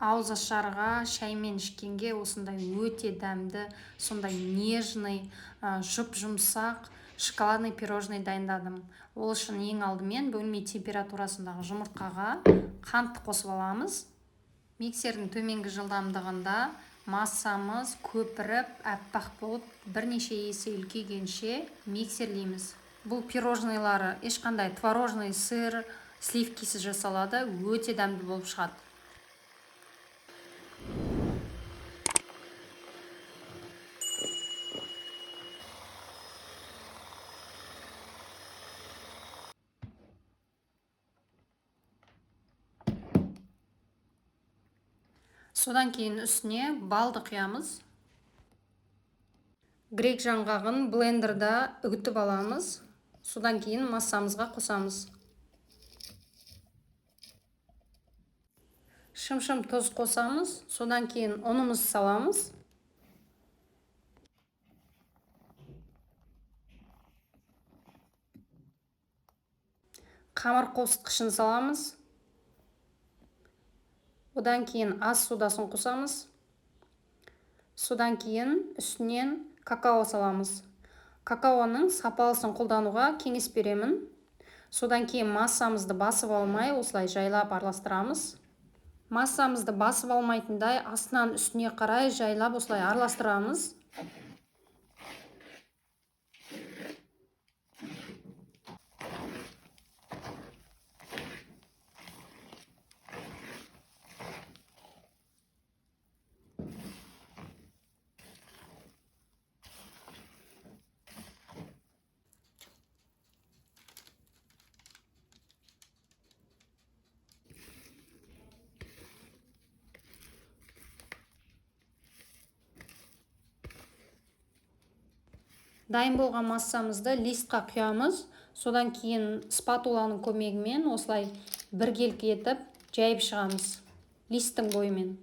Ауызашарға шаймен ішкенге осындай өте дәмді, сондай нежный, жұп-жұмсақ шоколадный пирожный дайындадым. Ол үшін ең алдымен бөлме температурасындағы жұмыртқаға қантты қосып аламыз. Миксердің төменгі жылдамдығында массамыз көпіріп, аппақ болып, бірнеше есе үлкейгенше миксерлейміз. Бұл пирожныйлары ешқандай творожный сыр, сливкисіз жасалады, өте дәмді болып шығады. Содан кейін үстіне балды құямыз. Грек жаңғағын блендерда үгітіп аламыз. Содан кейін массамызға қосамыз. Шым-шым тұз қосамыз. Содан кейін ұнымызды саламыз. Қамыр қосытқышын саламыз. Одан кейін ас содасын қосамыз. Содан кейін үстінен какао саламыз. Какаоның сапалысын қолдануға кеңес беремін. Содан кейін массамызды басып алмай, осылай жайлап араластырамыз. Массамызды басып алмайтындай астынан үстіне қарай жайлап осылай араластырамыз. Дайын болған массамызды листқа құямыз. Содан кейін спатуланың көмегімен осылай біркелкі етіп жайып шығамыз листтің бойымен.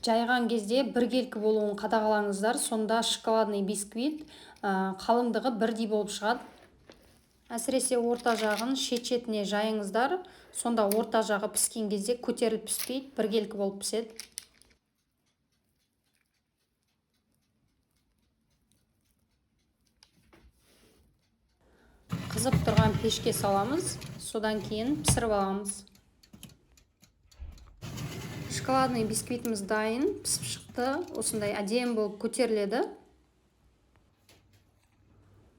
Жайған кезде біркелкі болуын қадағалаңыздар, сонда шоколадный бисквит қалыңдығы бірдей болып шығады. Әсіресе орта жағын шет-шетіне жайыңыздар, сонда орта жағы піскен кезде көтеріліп піспейді, біркелкі болып піседі. Қызып тұрған пешке саламыз, содан кейін пісіріп аламыз. Шоколадный бисквитіміз дайын, пісіп шықты, осындай әдемі болып көтеріледі.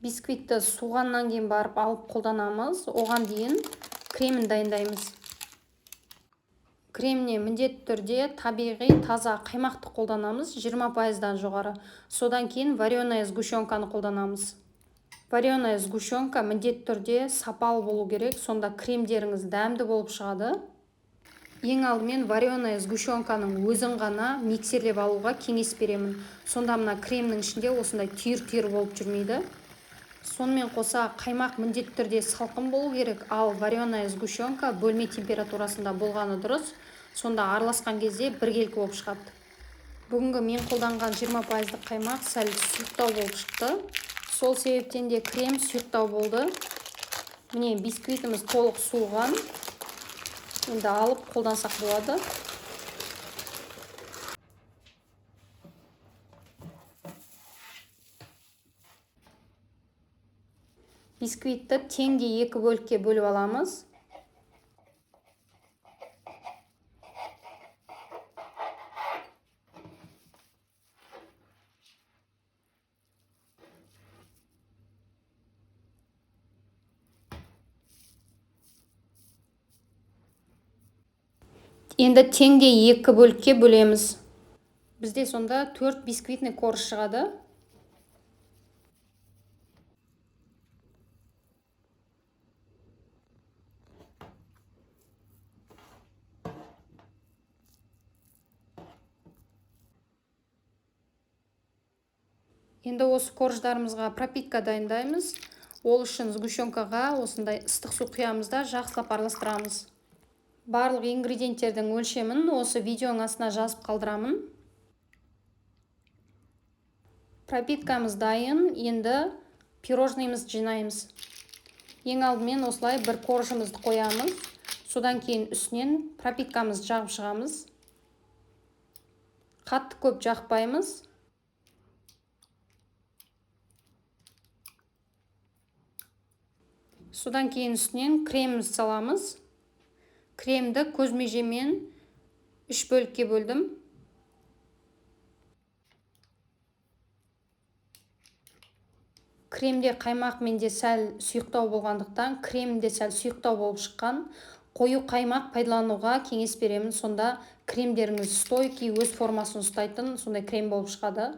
Бисквитті суғаннан кейін барып алып қолданамыз, оған дейін кремін дайындаймыз. Креміне міндетті түрде табиғи таза қаймақты қолданамыз, 20%-дан жоғары. Содан кейін вареная сгущенканы қолданамыз. Вареная сгущенка міндетті түрде сапалы болу керек, сонда кремдеріңіз дәмді болып шығады. Ең алдымен вареная сгущенканың өзін ғана миксерлеп алуға кеңес беремін. Сонда мына кремнің ішінде осындай түйір-түйір болып жүрмейді. Сонымен қоса қаймақ міндетті түрде салқын болу керек, ал вареная сгущенка бөлме температурасында болғаны дұрыс. Сонда араласқан кезде біркелкі болып шығады. Бүгінгі мен қолданған 20%-лық қаймақ сәл сұйықтау болып шықты. Сол себептен де крем сұйықтау болды. Міне бисквитіміз толық суыған. Енді алып қолдансақ болады. Бисквитті теңдей екі бөлікке бөліп аламыз. Енді теңдей екі бөлікке бөлеміз. Бізде сонда 4 бисквитный корж шығады. Енді осы корждарымызға пропитка дайындаймыз. Ол үшін сгущенкаға осындай ыстық су құямыз да жақсылап араластырамыз. Барлық ингредиенттердің өлшемін осы видеоның астына жазып қалдырамын. Пропиткамыз дайын, енді пирожныйымызды жинаймыз. Ең алдымен осылай бір коржымызды қоямыз. Содан кейін үстінен пропиткамызды жағып шығамыз. Қатты көп жақпаймыз. Содан кейін үстінен кремімізді саламыз. Кремді көз межемен 3 бөлікке бөлдім. Кремде қаймақ менде сәл сұйықтау болғандықтан, крем де сәл сұйықтау болып шыққан. Қою қаймақ пайдалануға кеңес беремін. Сонда кремдеріңіз стойкий, өз формасын ұстайтын сондай крем болып шығады.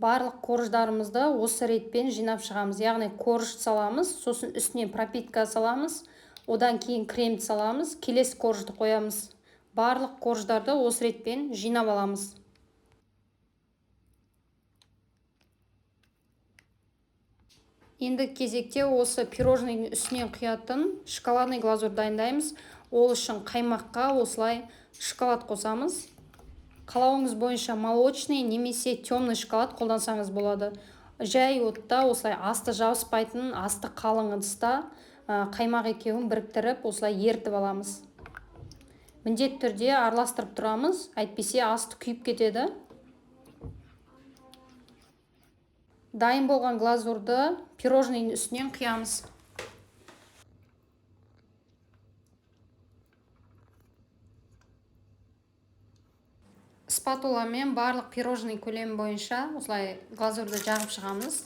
Барлық корждарымызды осы ретпен жинап шығамыз. Яғни корж саламыз, сосын үстіне пропитка саламыз, одан кейін кремді саламыз, келесі коржды қоямыз. Барлық корждарды осы ретпен жинап аламыз. Енді кезекте осы пирожныйдың үстінен құятын шоколадный глазурь дайындаймыз. Ол үшін қаймаққа осылай шоколад қосамыз. Қалауыңыз бойынша молочный немесе темный шоколад қолдансаңыз болады. Жай отта осылай асты жабыспайтын, асты қалың ыдыста қаймақ екеуін біріктіріп осылай ерітіп аламыз. Міндетті түрде араластырып тұрамыз, әйтпесе асты күйіп кетеді. Дайын болған глазурды пирожныйдың үстінен құямыз. Спатуламен барлық пирожный көлемі бойынша осылай глазурды жағып шығамыз.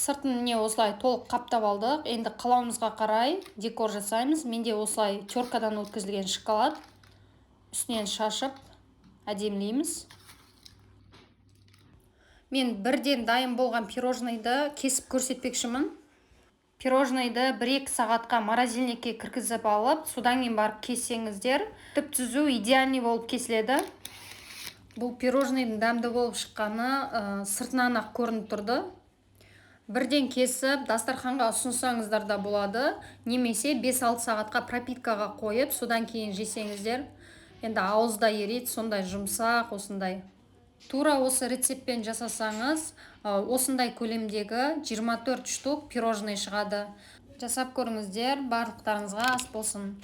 Сыртын міне осылай толық қаптап алдық. Енді қалауымызға қарай декор жасаймыз. Менде осылай теркадан өткізілген шоколад. Үстінен шашып әдемілейміз. Мен бірден дайын болған пирожныйды кесіп көрсетпекшімін. Пирожныйды 1-2 сағатқа морозильникке кіргізіп алып, содан кейін барып кессеңіздер, түп-түзу идеальный болып кесіледі. Бұл пирожныйдың дәмді болып шыққаны сыртынан ақ көрініп тұрды. Бірден кесіп, дастарханға ұсынсаңыздар да болады, немесе 5-6 сағатқа пропиткаға қойып, содан кейін жесеңіздер, енді ауызда ериді, сондай жұмсақ, осындай. Тура осы рецептпен жасасаңыз, осындай көлемдегі 24 штук пирожный шығады. Жасап көріңіздер, барлықтарыңызға ас болсын.